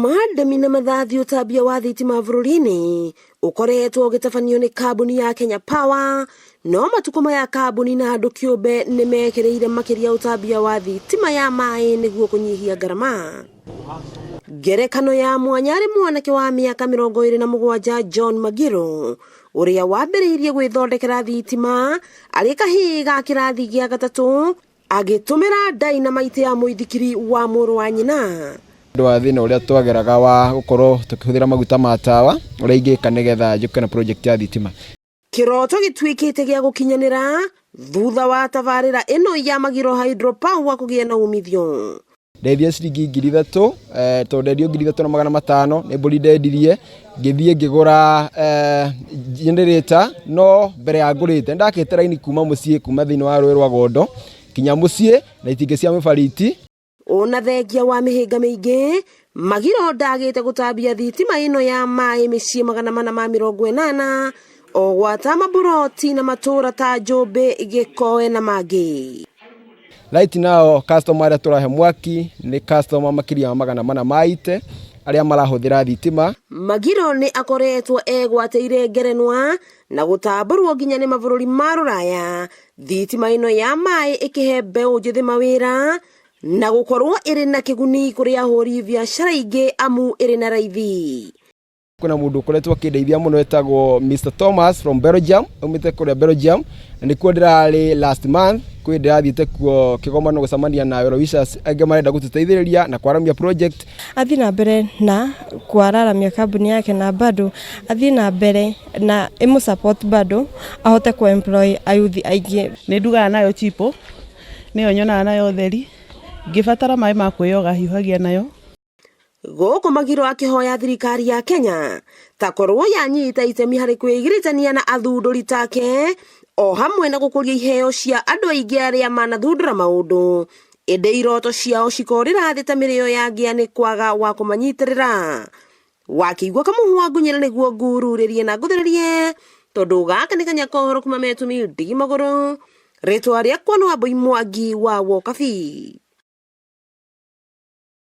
Kuma ndemi na mathathi ũtambia wa thitima bũrũri-inĩ ũkoretwo ũgĩtabanio nĩ kambuni ya Kenya Power, no matukũ maya kambuni na andũ kĩũmbe nĩ mekĩrĩire makĩria ũtambia wa thitima ya maĩ nĩguo kũnyihia ngarama. Ngerekano ya mwanya arĩ mwanake wa mĩaka 27 John Magiro ũrĩa wambĩrĩirie gwĩthondekera thitima arĩ kahĩĩ ga kĩrathi gĩa gatatũ agĩtũmĩra dynamite ya mũithikiri wa mũrũ wa nyina. Ũndũ wa thĩna ũrĩa twageraga wa gũkorwo tũkĩhũthĩra maguta ma tawa ũrĩa ingĩka nĩgetha njũke na project ya thitima. Kĩroto gĩtuĩkĩte gĩa gũkinyanĩra thutha wa tabarĩra ĩno ya Magiro Hydropower kũgĩa na umithio. Ndendia ciringi 3000, tondũ ndendio 3500 nĩ mbũri ndendirie, ngĩthiĩ ngĩgũra generator, no mbere ya ngũrĩte nĩ ndakĩte raini kuma mũciĩ kuma thĩinĩ wa rũĩ rwa Gondo nginya mũciĩ na itingĩ cia mĩbariti. Ona thengia wa mĩhĩnga mĩingĩ, Magiro ndagĩte gũtambia thitima ĩno ya maĩ mĩciĩ 480 o gwata maburoti na matũra ta Njũmbĩ, Gĩkoe na mangĩ. Right now customer arĩa tũrahe mwaki nĩ customer makĩria ma 400 ma ite arĩa marahũthĩra thitima. Magiro nĩ akoretwo egwatĩire ngerenwa na gũtambũrwo nginya nĩ mabũrũri ma rũraya, thitima ĩno ya maĩ ĩkĩhe mbeũ njĩthĩ mawĩra na gũkorwo ĩrĩ na kĩguni kũrĩ ahũri biacara ingĩ amu ĩrĩ na raithi. Kwĩna mũndũ ũkoretwo akĩndeithia mũno etagwo Mr Thomas from Belgium, aumĩte kũrĩa Belgium, na nĩkuo ndĩrarĩ last month, kwĩ ndĩrathiĩte kuo kĩgomano gũcemania na well wishers angĩ marenda gũtũteithĩrĩria na kwaramia project. Athiĩ na mbere na kwararamia kambuni yake na bado athiĩ na mbere na ĩmũ support bado ahote kũ employ ayuthi aingĩ. Nĩ ndugaga nayo chipo, nĩyo nyonaga nayo ũtheri, ngĩbatara maĩ ma kwĩyoga hiũhagia nayo. Gũkũ Magiro akĩhoya thirikari ya Kenya ta korwo yanyita itemi harĩ kwĩgiritania na athundũri take o hamwe na gũkũria iheo cia andũ aingĩ arĩa manathundũra maũndũ ĩndĩ iroto ciao cikorĩra thĩ ta mĩrĩo ya ngĩa nĩ kwaga wa kũmanyitĩrĩra. Wakĩigua kamũhwa ngunyĩra nĩguo ngururĩrie na ngũthĩrĩrie tondũ gaka nĩ kanya kohoro kuma metumi ndigi magũrũ. Rĩtwa rĩakwa nĩ Wambui Mwangi wa Wokabi.